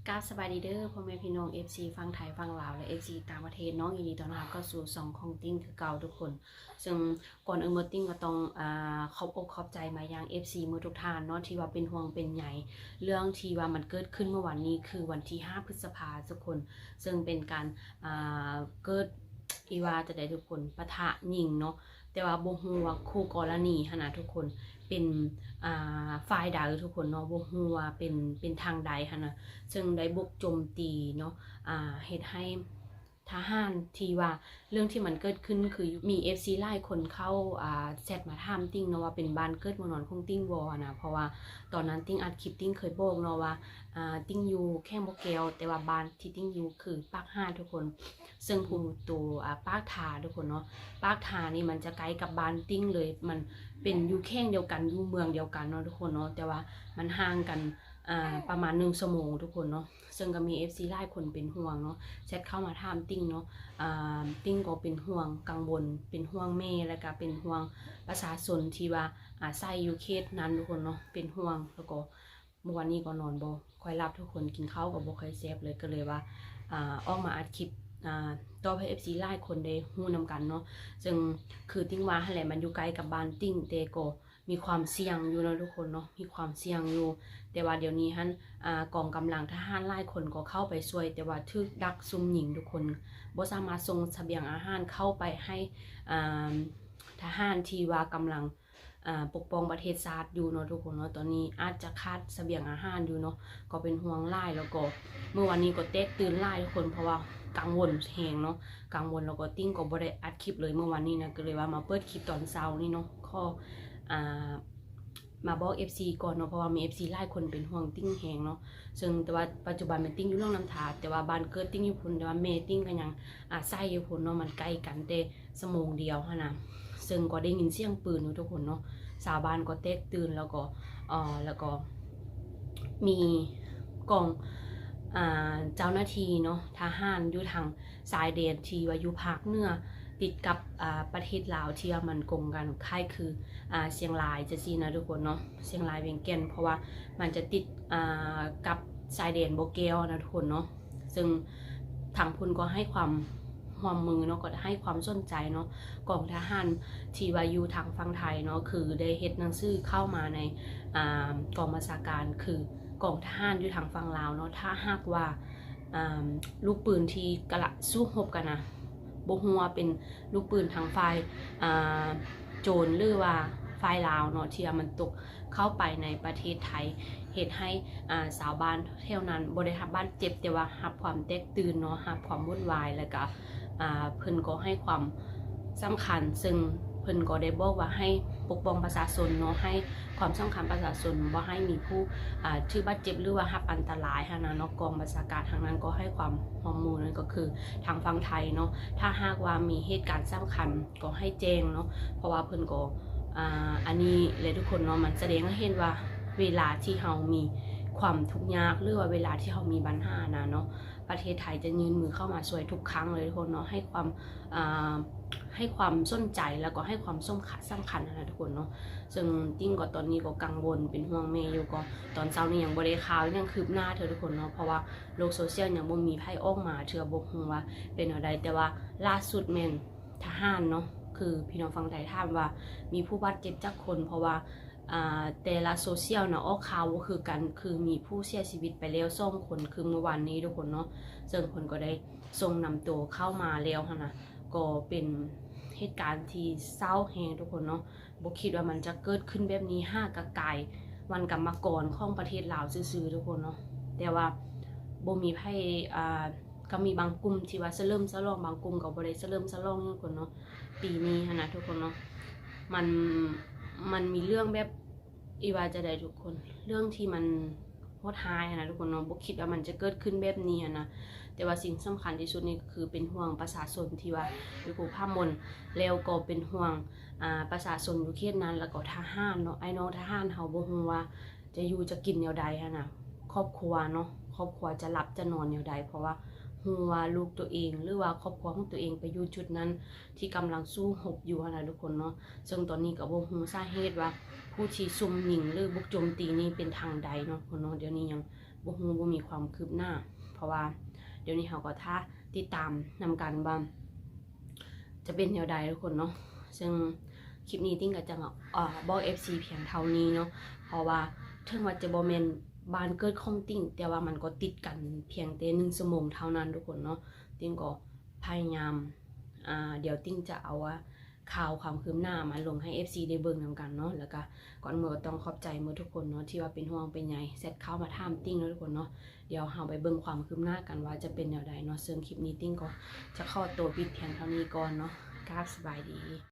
ກາບສະບາຍດີເດີ ພໍ່ແມ່ພີ່ນ້ອງ ເອັຟຊີ ຝັ່ງໄທ ຝັ່ງລາວ ແລະ ເອັຟຊີ ຕ່າງປະເທດເນາະ, ຍິນດີຕ້ອນຮັບເຂົ້າສູ່ຊ່ອງຂອງຕິ້ງຄືເກົ່າທຸກຄົນ. ເຊິ່ງກ່ອນອື່ນໝົດ ຕິ້ງກໍຕ້ອງ ອາ ຂອບອົກຂອບໃຈມາຍັງ ເອັຟຊີ ໝົດທຸກທ່ານເນາະ ທີ່ວ່າເປັນຫ່ວງເປັນໃຍເລື່ອງທີ່ວ່າມັນເກີດຂຶ້ນເມື່ອວານນີ້ ຄືວັນທີຫ້າ ພຶດສະພາທຸກຄົນ. ເຊິ່ງເປັນການ ອາ ເກີດ ອີວ່າຈະໄດ້ທຸກຄົນ ປະທະຍິງເນາະ, ແຕ່ວ່າບໍ່ຮູ້ວ່າຄູ່ກໍລະນີຫັ້ນນະທຸກຄົນ ເປັນ ອ່າ ຝ່າຍໃດທຸກຄົນເນາະ, ບໍ່ຮູ້ວ່າເປັນ ເປັນທາງໃດຫັ້ນນະ. ເຊິ່ງໄດ້ບຸກໂຈມຕີເນາະ ອ່າ ເຮັດໃຫ້ທະຫານ ທີ່ວ່າເລື່ອງທີ່ມັນເກີດຂຶ້ນ ຄືມີ ເອັຟຊີ ຫຼາຍຄົນເຂົ້າ ອ່າ ແຊັດມາຖາມຕິ້ງເນາະ ວ່າເປັນບ້ານເກີດເມືອງນອນຂອງຕິ້ງບໍ່ຫັ້ນນະ, ເພາະວ່າຕອນນັ້ນຕິ້ງອັດຄລິບ ຕິ້ງເຄີຍບອກເນາະວ່າ ອ່າ ຕິ້ງຢູ່ແຂວງບໍ່ແກ້ວ ແຕ່ວ່າບ້ານທີ່ຕິ້ງຢູ່ຄືປາກຫາດທຸກຄົນ. ເຊິ່ງຜູ້ໂຕ ອາ ປາກທາທຸກຄົນເນາະ, ປາກທານີ້ມັນຈະໃກ້ກັບບ້ານຕິ້ງເລີຍ, ມັນເປັນຢູ່ແຂວງດຽວກັນ ຢູ່ເມືອງດຽວກັນເນາະທຸກຄົນເນາະ, ແຕ່ວ່າມັນຫ່າງກັນ ອາ ປະມານໜຶ່ງຊົ່ວໂມງທຸກຄົນເນາະ. ເຊິ່ງກໍມີ ເອັຟຊີ ຫຼາຍຄົນເປັນຫ່ວງເນາະ ແຊັດເຂົ້າມາຖາມຕິ້ງເນາະ, ອາ ຕິ້ງກໍເປັນຫ່ວງກັງວົນ ເປັນຫ່ວງແມ່ ແລ້ວກໍເປັນຫ່ວງປະຊາຊົນທີ່ວ່າອາໄສຢູ່ເຂດນັ້ນທຸກຄົນເນາະ, ເປັນຫ່ວງ. ແລ້ວກໍ ມື້ວານນີ້ກໍນອນບໍ່ຄ່ອຍຫຼັບທຸກຄົນ, ກິນເຂົ້າກໍບໍ່ຄ່ອຍແຊບເລີຍ, ກໍເລີຍວ່າ ອາ ອອກມາອັດຄລິບ ອາ ຕອບໃຫ້ ເອັຟຊີ ຫຼາຍຄົນໄດ້ຮູ້ນຳກັນເນາະ. ເຊິ່ງຄືຕິ້ງວ່າຫັ້ນແຫຼະ ມັນຢູ່ໃກ້ກັບບ້ານຕິ້ງ ແຕ່ກໍມີຄວາມສ່ຽງຢູ່ເນາະທຸກຄົນເນາະ, ມີຄວາມສ່ຽງຢູ່. ແຕ່ວ່າດຽວນີ້ຫັ້ນ ອາ ກອງກຳລັງທະຫານຫຼາຍຄົນກໍເຂົ້າໄປຊ່ວຍ, ແຕ່ວ່າຖືກດັກຊຸ່ມຍິງທຸກຄົນ, ບໍ່ສາມາດສົ່ງສະບຽງອາຫານເຂົ້າໄປໃຫ້ ອາ ທະຫານທີ່ວ່າກຳລັງ ອ່າ ປົກປ້ອງປະເທດຊາດຢູ່ເນາະທຸກຄົນເນາະ. ຕອນນີ້ອາດຈະຂາດສະບຽງອາຫານຢູ່ເນາະ, ກໍເປັນຫ່ວງຫຼາຍ. ແລ້ວກໍມື້ວານນີ້ກໍແຕກຕື່ນຫຼາຍທຸກຄົນ ເພາະວ່າກັງວົນແຮງເນາະ, ກັງວົນ. ແລ້ວກໍຕິ້ງກໍບໍ່ໄດ້ອັດຄລິບເລີຍມື້ວານນີ້ນະ, ກໍເລີຍວ່າມາເປີດຄລິບຕອນເຊົ້ານີ້ເນາະ, ຂໍ ອ່າ ມາບອກ ເອັຟຊີ ກ່ອນເນາະ, ເພາະວ່າມີ ເອັຟຊີ ຫຼາຍຄົນເປັນຫ່ວງຕິ້ງແຮງເນາະ. ເຊິ່ງແຕ່ວ່າປັດຈຸບັນແມ່ນຕິ້ງຢູ່ຫຼວງນ້ຳທາ, ແຕ່ວ່າບ້ານເກີດຕິ້ງຢູ່ພຸ້ນ, ແຕ່ວ່າແມ່ຕິ້ງກໍຍັງອາໄສຢູ່ພຸ້ນເນາະ, ມັນໃກ້ກັນແຕ່ ຊົ່ວໂມງດຽວຫັ້ນນະ. ເຊິ່ງກໍໄດ້ຍິນສຽງປືນຢູ່ທຸກຄົນເນາະ, ຊາວບ້ານກໍແຕກຕື່ນ. ແລ້ວກໍ ເອີ ແລ້ວກໍມີກອງ ອ່າ ເຈົ້າໜ້າທີ່ເນາະ ທະຫານຢູ່ທາງຊາຍແດນທີ່ວ່າຢູ່ພາກເໜືອ ຕິດກັບ ອ່າ ປະເທດລາວ ທີ່ວ່າມັນກົງກັນຄ້າຍຄື ອ່າ ຊຽງລາຍຈັ່ງຊີ້ນະທຸກຄົນເນາະ, ຊຽງລາຍ ວຽງແກ່ນ, ເພາະວ່າມັນຈະຕິດ ອ່າ ກັບຊາຍແດນບໍ່ແກ້ວນະທຸກຄົນເນາະ. ເຊິ່ງທາງພຸ້ນກໍໃຫ້ຄວາມຮ່ວມມືເນາະ, ກໍໃຫ້ຄວາມສົນໃຈເນາະ. ກອງທະຫານທີ່ວ່າຢູ່ທາງຝັ່ງໄທເນາະ ຄືໄດ້ເຮັດໜັງສືເຂົ້າມາໃນ ອ່າ ກອງບັນຊາການ ຄືກອງທະຫານຢູ່ທາງຝັ່ງລາວເນາະ, ຖ້າຫາກວ່າ ອ່າ ລູກປືນທີ່ກະລະສູ້ຮົບກັນນະ ບໍ່ຮູ້ວ່າເປັນລູກປືນທາງຝ່າຍ ອ່າ ໂຈນ ຫຼືວ່າຝ່າຍລາວເນາະ ທີ່ວ່າມັນຕົກ ເຂົ້າໄປໃນປະເທດໄທ ເຮັດໃຫ້ ອ່າ ຊາວບ້ານແຖວນັ້ນບໍ່ໄດ້ຮັບບາດເຈັບ, ແຕ່ວ່າຮັບຄວາມແຕກຕື່ນເນາະ, ຮັບຄວາມວຸ່ນວາຍ, ແລ້ວກະ ອ່າ ເພິ່ນກໍໃຫ້ຄວາມສຳຄັນ, ເຊິ່ງເພິ່ນກໍໄດ້ບອກວ່າໃຫ້ປົກປ້ອງປະຊາຊົນເນາະ, ໃຫ້ຄວາມສຳຄັນປະຊາຊົນ, ບໍ່ໃຫ້ມີຜູ້ ອ່າ ຖືກບາດເຈັບ ຫຼືວ່າຮັບອັນຕະລາຍຫັ້ນນະເນາະ. ກອງບັນຊາການທາງນັ້ນກໍໃຫ້ຄວາມຮ່ວມມື, ນັ້ນກໍຄືທາງຝັ່ງໄທເນາະ, ຖ້າຫາກວ່າມີເຫດການສຳຄັນ ກໍໃຫ້ແຈ້ງເນາະ, ເພາະວ່າເພິ່ນກໍ ອ່າ ອັນນີ້ແຫຼະທຸກຄົນເນາະ, ມັນສະແດງໃຫ້ເຫັນວ່າເວລາທີ່ເຮົາມີຄວາມທຸກຍາກ ຫຼືວ່າເວລາທີ່ເຮົາມີບັນຫານະເນາະ, ປະເທດໄທຈະຍື່ນມືເຂົ້າມາຊ່ວຍທຸກຄັ້ງເລີຍທຸກຄົນເນາະ, ໃຫ້ຄວາມ ອ່າ ໃຫ້ຄວາມສົນໃຈ ແລ້ວກໍໃຫ້ຄວາມສົຳຄັນ ສຳຄັນຫັ້ນນະທຸກຄົນເນາະ. ເຊິ່ງຕິ້ງກໍຕອນນີ້ກໍກັງວົນເປັນຫ່ວງແມ່ຢູ່, ກໍຕອນເຊົ້ານີ້ຍັງບໍ່ໄດ້ຂ່າວຫຍັງຄືບໜ້າເທື່ອທຸກຄົນເນາະ, ເພາະວ່າໂລກໂຊຊຽວຍັງບໍ່ມີໃຜອອກມາເທື່ອ, ບໍ່ຮູ້ວ່າເປັນແນວໃດ. ແຕ່ວ່າລ່າສຸດແມ່ນ ທະຫານເນາະ, ຄືພີ່ນ້ອງຝັ່ງໄທຖາມວ່າມີຜູ້ບາດເຈັບຈັກຄົນ, ເພາະວ່າ ອ່າ ແຕ່ລະໂຊຊຽວນະອອກຂ່າວບໍ່ຄືກັນ, ຄືມີຜູ້ເສຍຊີວິດໄປແລ້ວສອງຄົນ ຄືມື້ວານນີ້ທຸກຄົນເນາະ, ເຊິ່ງເພິ່ນກໍໄດ້ສົ່ງນຳໂຕເຂົ້າມາແລ້ວຫັ້ນນະ. ກໍເປັນເຫດການທີ່ເສົ້າແຮງທຸກຄົນເນາະ, ບໍ່ຄິດວ່າມັນຈະເກີດຂຶ້ນແບບນີ້, ຫາກະກາຍວັນກຳມະກອນຂອງປະເທດລາວຊື່ໆ ທຸກຄົນເນາະ, ແຕ່ວ່າບໍ່ມີໃຜ ອ່າ ກໍມີບາງກຸ່ມທີ່ວ່າສະເຫຼີມສະຫຼອງ, ບາງກຸ່ມກໍບໍ່ໄດ້ສະເຫຼີມສະຫຼອງຫຍັງທຸກຄົນເນາະ. ປີນີ້ຫັ້ນນະທຸກຄົນເນາະ, ມັນ ມັນມີເລື່ອງແບບ ອີວ່າຈະໄດ້ທຸກຄົນ, ເລື່ອງທີ່ມັນໂຫດຮ້າຍຫັ້ນນະທຸກຄົນເນາະ, ບໍ່ຄິດວ່າມັນຈະເກີດຂຶ້ນແບບນີ້ຫັ້ນນະ. ແຕ່ວ່າສິ່ງສຳຄັນທີ່ສຸດນີ້ກໍຄືເປັນຫ່ວງປະຊາຊົນທີ່ວ່າຢູ່ພູຜາມົນ, ແລ້ວກໍເປັນຫ່ວງ ອ່າ ປະຊາຊົນຢູ່ເຂດນັ້ນ, ແລ້ວກໍທະຫານເນາະ, ອ້າຍນ້ອງທະຫານເຮົາບໍ່ຮູ້ວ່າ ຈະຢູ່ຈະກິນແນວໃດຫັ້ນນະ, ຄອບຄົວເນາະ, ຄອບຄົວຈະຫຼັບຈະນອນແນວໃດ, ເພາະວ່າຮູ້ວ່າລູກຕົວເອງ ຫຼືວ່າຄອບຄົວຂອງຕົວເອງໄປຢູ່ຈຸດນັ້ນ ທີ່ກຳລັງສູ້ຮົບຢູ່ຫັ້ນນະທຸກຄົນເນາະ. ເຊິ່ງຕອນນີ້ກໍບໍ່ຮູ້ສາເຫດວ່າຜູ້ທີ່ຊຸ່ມຍິງ ຫຼືບຸກໂຈມຕີນີ້ເປັນທາງໃດເນາະທຸກຄົນເນາະ, ດຽວນີ້ຍັງ ບໍ່ຮູ້ ບໍ່ມີຄວາມຄືບໜ້າ ເພາະວ່າດຽວນີ້ເຮົາກໍຖ້າຕິດຕາມນຳກັນວ່າຈະເປັນແນວໃດທຸກຄົນເນາະ. ເຊິ່ງຄລິບນີ້ຕິ້ງກໍຈະມາ ເອີ ບອກເອັຟຊີພຽງເທົ່ານີ້ເນາະ ເພາະວ່າເຖິງວ່າຈະບໍ່ແມ່ນບ້ານເກີດຂອງຕິ້ງ ແຕ່ວ່າມັນກໍຕິດກັນພຽງແຕ່ໜຶ່ງຊົ່ວໂມງເທົ່ານັ້ນທຸກຄົນເນາະ. ຕິ້ງກໍພະຍາຍາມ ອ່າ ດຽວຕິ້ງຈະເອົາ ອ່າ ຂ່າວຄວາມຄືບໜ້າມາລົງໃຫ້ເອັຟຊີໄດ້ເບິ່ງນຳກັນເນາະ. ແລ້ວກະກ່ອນອື່ນກໍຕ້ອງຂອບໃຈໝົດທຸກຄົນເນາະ ທີ່ວ່າເປັນຫ່ວງເປັນໃຍ ແຊັດເຂົ້າມາຖາມຕິ້ງເນາະທຸກຄົນເນາະ. ດຽວເຮົາໄປເບິ່ງຄວາມຄືບໜ້າກັນວ່າຈະເປັນແນວໃດເນາະ. ເຊິ່ງຄລິບນີ້ຕິ້ງກໍຈະຂໍຕົວປິດພຽງເທົ່ານີ້ກ່ອນເນາະ. ກາບສະບາຍດີ.